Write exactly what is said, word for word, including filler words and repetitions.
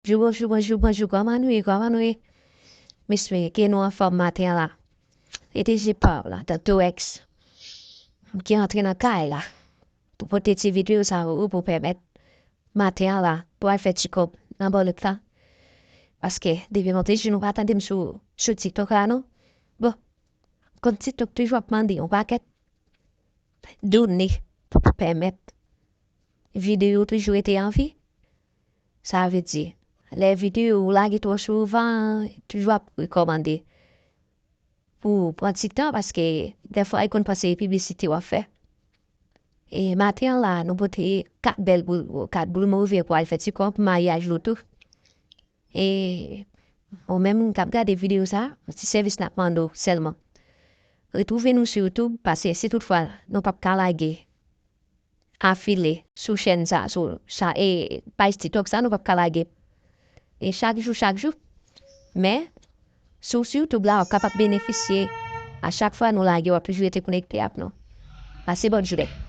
Bonjou, bonjou, bonjou, bonjou. Kòman nou ye? Kòman nou ye? M espere ke nou anfòm maten an la. E te je pa w la, Tanto X, ki antre nan kay la pou pote ti videyo sa yo pou pèmèt maten an la pou al fè ti kòb nan bòlèt la. Paske depi lontan nou pa tande m sou, sou TikTok la, non? Bon, kont TikTok toujou ap mande yon pakèt done pou pèmèt videyo toujou rete an vi. Sa vle di, lè videyo ou lage twò souvan, toujou ap rekòmande pou pran ti tan, paske dèfwa e konn panse e piblisite w ap fè. E maten an la, nou pote kat bèl boul, kat boul move pou al fè ti kòb pou maryaj nou tou. E ou menm k ap gade videyo sa, ti sèvis n ap mande w sèlman. Retwouve nou sou YouTube, paske si toutfwa nou p ap ka lage afile sou chèn sa, sou sa, e paj TikTok sa, nou p ap ka lage e chak jou, chak jou. Men, si w sou YouTube la, w ap kapab benefisye a chak fwa nou lage, w ap toujou rete konekte ak nou. Pase bòn jounen.